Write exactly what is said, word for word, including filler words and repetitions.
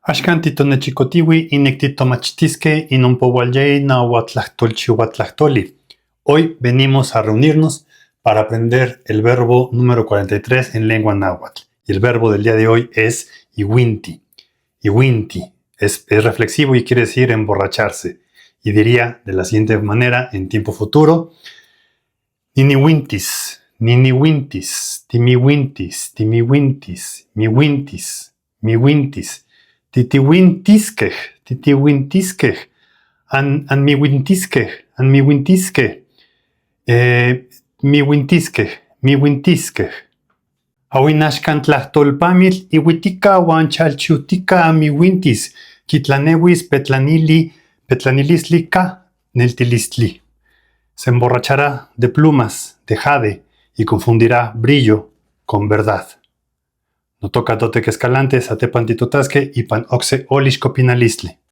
Axkan titonechikotihui inik titomachtiske in ompobualyei nahuatl tlajtolchiuatl tlajtoli. Hoy venimos a reunirnos para aprender el verbo número cuarenta y tres en lengua náhuatl. Y el verbo del día de hoy es iuinti. Iuinti. Es, es reflexivo y quiere decir emborracharse. Y diría de la siguiente manera, en tiempo futuro: Niniuintis, niniuintis, timiuintis, timiuintis, miuintis, miuintis. Titiuintiskej, titiuintiskej. An, anmiuintiskej, anmiuintiskej. Eh, miuintiskej, miuintiskej. Awinaxkan tlajtolpamil iuitika huan chalchiutika miuintis, kitlaneuis petlanili, petlanilistli ka neltilistli. Se emborrachará de plumas de jade y confundirá brillo con verdad. Notoka Totek Escalante, satepan titotaske ipan okse olixkopinalistli.